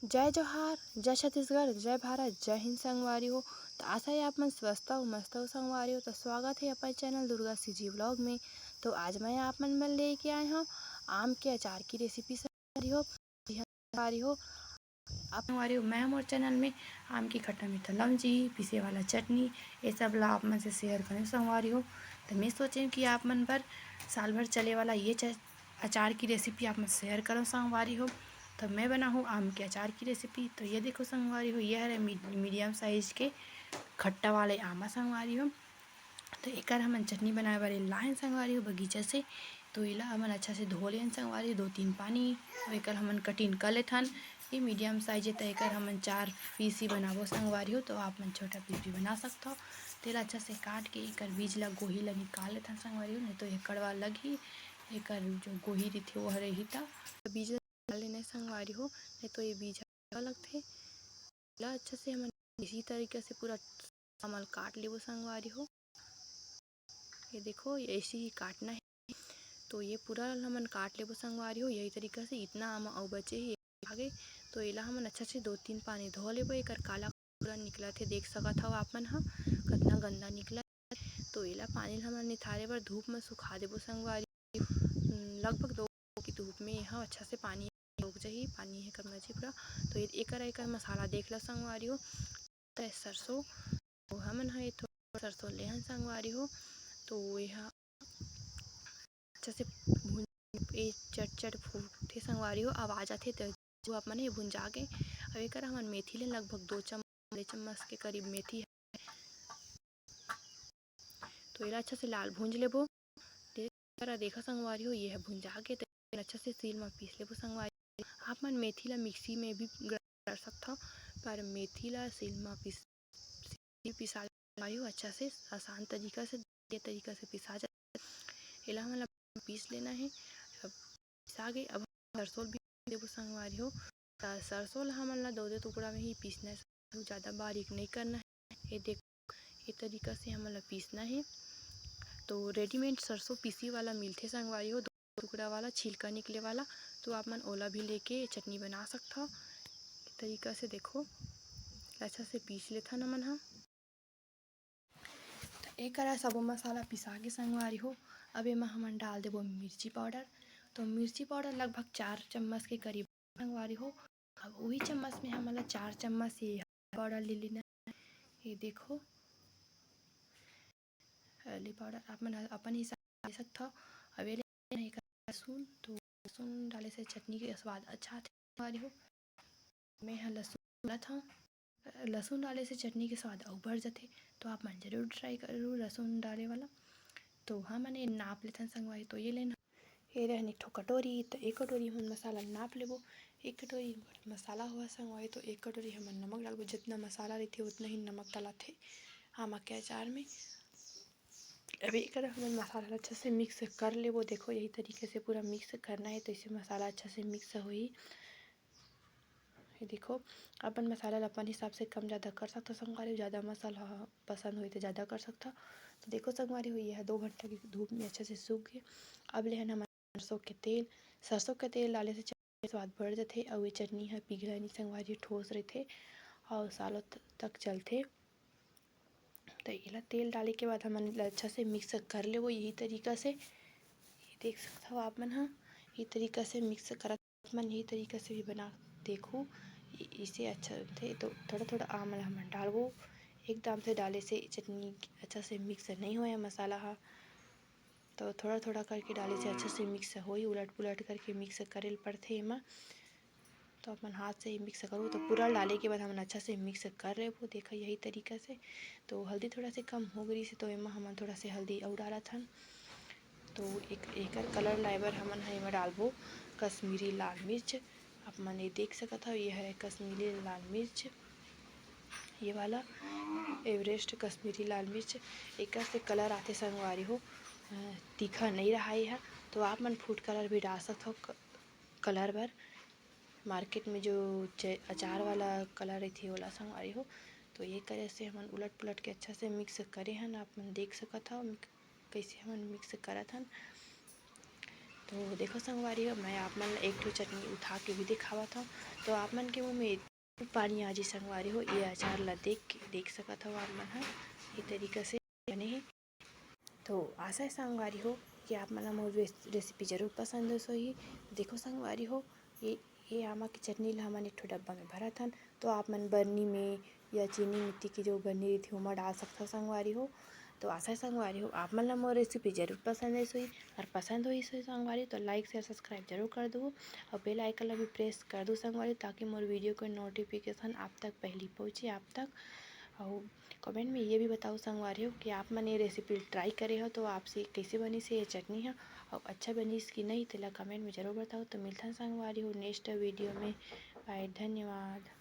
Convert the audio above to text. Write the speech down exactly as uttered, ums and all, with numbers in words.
जय जोहार, जय छत्तीसगढ़, जय भारत, जय हिंद संगवारी हो। तो आशा है आप मन स्वस्थ हो, मस्त हो संगवारी हो। तो स्वागत है अपन चैनल दुर्गा सीजी व्लॉग में। तो आज मैं आप मन बर लेके आए हूँ आम के अचार की रेसिपी संगवारी हो। संगवारी हो, आप संगवारी हो, मैं मोर चैनल में आम की खट्टा मीठा लौंजी, पीसे वाला चटनी, ये सब ला आप मन से शेयर करूँ संगवारी हो। तो मैं सोचे हूँ कि आप मन बर साल भर चले वाला ये च-, अचार की रेसिपी आप मन शेयर करो संगवारी हो। तो मैं बनाहूँ आम के अचार की रेसिपी। तो ये देखो संगवारी हो, ये हरे मी-, मीडियम साइज के खट्टा वाले आमा संगवारी हो। तो एकर हमन चटनी बनाए बर लाइन संगवारी हो बगीचा से। तो एला हमन अच्छा से धो लेन संगवारी हो, दो तीन पानी। तो एकर हमन कटिंग कर लेथन। ये मीडियम साइज है, तो एकर हमन चार पीस ही बनाबो संगवारी हो। तो आप मन छोटा पीस भी बना सकथव। तेला अच्छा से काट के एकर बीज ला, गोही ला निकाल लेथन संगवारी हो, नहीं तो ये कड़वा लगही। एकर जो गोही रहिथे वो हर रही, त बीज ला निकाल लेना है संगवारी हो, नहीं तो ये बीज ह कड़वा लगथे। ला अच्छा से हमन इसी तरीका से पूरा हमन काट लेबो संगवारी हो। ये देखो, ये ऐसे ही काटना है। तो ये पूरा हमन काट लेबो संगवारी हो, यही तरीका से। इतना आम अउ बचे ही आगे। तो एला हमन अच्छा से दो तीन पानी धो लेबो। एकर काला पूरा निकलत हे, देख सकत हव आप मन ह कतना गंदा निकलत। तो एला पानी ल हमन निथारे बर धूप म सुखा देबो संगवारी। उम, लगभग दो की धूप में एहा अच्छा से पानी सूख जाही, पानी हे कम बचे पूरा। तो ए-, एकर, एकर मसाला देख ल संगवारी हो। त सरसों, तो हमन ह ये थोड़ा सरसों लेहन संगवारी हो। तो एहा अच्छा से भून, ए चट चट फूटथे संगवारी हो, आवाज आथे। त जो आप मन ये भुंजा के, अब एकर हमन मेथी ले लगभग दो चम्मच, बड़े चम्मच के करीब मेथी है। तो एला अच्छा से लाल भूंज लेबो। तेरा देखा संगवारी हो, ये है भुंजा के, तो एला अच्छा से सील में पीस लेबो संगवारी। आप मन मेथी ला मिक्सी में भी ग्राइंड कर सकथव, पर मेथी ला सील में पीस, सील पिसा संगवारी हो, अच्छा से आसान तरीका से, ये तरीका से पिसा जाए। एला हमन ला पीस लेना है। अब पिसा गे, अब सरसों भी देबो संगवारी हो। त सरसों ला हमन ला दो दो टुकड़ा में ही पीसना है, ज़्यादा बारीक नहीं करना है। ये देख, ये तरीका से हमन ला पीसना है। तो रेडीमेड सरसों पीसी वाला मिलथे संगवारी हो, दो टुकड़ा वाला, छिलका निकले वाला, तो आप मन ओला भी लेके चटनी बना सकथव। ये तरीका से देखो, अच्छा से पीस लेथन हमन ह। त ए करा सबो मसाला पिसा के संगवारी हो। अब एमा हमन डाल देबो मिर्ची पाउडर। तो मिर्ची पाउडर लगभग चार चम्मच के करीब संगवारी हो। अब वही चम्मच में हमन ला चार चम्मच ये पाउडर ले लेना है। ये देखो, हल्दी पाउडर आप मन अपन हिसाब ले सकथव। अब ये लेना है लहसुन, तो लहसुन डाले से चटनी के स्वाद अच्छा आथे संगवारी हो। मैं ह लहसुन डालत हव। लहसुन डाले से चटनी के स्वाद अउ बढ़ जाथे, तो आप मन जरूर ट्राई करू लहसुन डाले वाला। तो हमन ये नाप लेथन संगवारी, तो ये लेना, ये रहन एक ठो कटोरी, तो एक कटोरी हमन मसाला नाप लेबो। एक कटोरी मसाला हुआ संगवारी, तो एक कटोरी हमन नमक डालबो। जितना मसाला रहिथे उतना ही नमक डलाथे आमा के अचार में। अब एकर हमन मसाला ला अच्छा से मिक्स कर लेबो। देखो, यही तरीके से पूरा मिक्स करना है, तो इसे मसाला अच्छा से मिक्स होही। ये देखो, अपन मसाला ला अपन हिसाब से कम ज़्यादा कर सकथो संगवारी हो। ज़्यादा मसाला ह पसंद होही तो ज़्यादा कर सकथो। तो देखो संगवारी हो, ये ह दो घंटा की धूप में अच्छा से सूख गे। अब लेहन हमन सरसों के तेल। सरसों के तेल डाले से चटनी के स्वाद बढ़ जाथे, अउ ये चटनी ह पिघला नहीं संगवारी, ठोस रहिथे अउ सालों त-, तक चलथे। तो एला तेल डाले के बाद हमन एला अच्छा से मिक्स कर लेबो यही तरीका से। ये देख सकथव आप मन ह, ये तरीका से मिक्स करत मन यही तरीका से भी बना देखू। इ-, इसे अच्छा होथे। तो थोड़ा-थोड़ा आम ला हमन डालबो, एकदम से डाले से चटनी अच्छा से मिक्स नहीं होय मसाला ह। तो थोड़ा-थोड़ा करके डाले से अच्छा से मिक्स होई, उलट-पुलट करके मिक्स करे ल पड़थे एमा। तो अपन हाथ से ही मिक्स करू। तो पूरा डाले के बाद हमन अच्छा से मिक्स कर लेबो। देखा यही तरीका से। तो हल्दी थोड़ा से कम हो गई से, तो एमा हमन थोड़ा से हल्दी अउ डालत हन। तो एक, एकर कलर लाए बर हमन ह एमा डालबो कश्मीरी लाल मिर्च। आप मन ये देख सकत हव, ये हरे कश्मीरी लाल मिर्च, ये वाला एवरेस्ट कश्मीरी लाल मिर्च। एकर से कलर आथे संगवारी हो, अ, तीखा नहीं रहा ये ह। तो आप मन फूड कलर भी डाल सकत हव क-, कलर बर। मार्केट में जो च-, अचार वाला कलर रहिथे ओला संगवारी हो। तो ये करे से हमन उलट पुलट के अच्छा से मिक्स करे हन, आप मन देख सकत हव। कइसे हमन मिक्स करत हन। तो देखो संगवारी हो, मैं आप मन ला एक ठो चटनी उठा के भी दिखावत हव। तो आप मन के मुंह में पानी आ जी संगवारी हो, ये अचार ला देख के, देख सकत हव आप मन ह ये तरीका से बने हे। तो आशा है संगवारी हो कि आप मन ला मोर रेस-, रेसिपी जरूर पसंद होही। देखो संगवारी हो, ये, ये आमा के चटनी ला हमन एक ठो डब्बा में भरत हन, तो आप मन बरनी में या चीनी मिट्टी के जो बरनी रहिथे, ओमा डाल सकथव संगवारी हो। तो आशा है संगवारी हो, आप मन ला मोर रेसिपी जरूर पसंद आइस होही, अउ पसंद होइस होही संगवारी, तो like, share, subscribe जरूर कर दू, अउ bell icon ला भी press कर दू संगवारी, ताकि मोर वीडियो के notification आप तक पहली पहुँचे आप तक। अउ comment में ये भी बताओ संगवारी हो कि आप मन ये रेसिपी try करे हो, तो आपसे कैसे बनिस हे ये चटनी ह, अउ अच्छा बनिस कि नहीं, तेला comment में जरूर बताओ। तो मिलथन संगवारी हो next वीडियो में। बाय, धन्यवाद।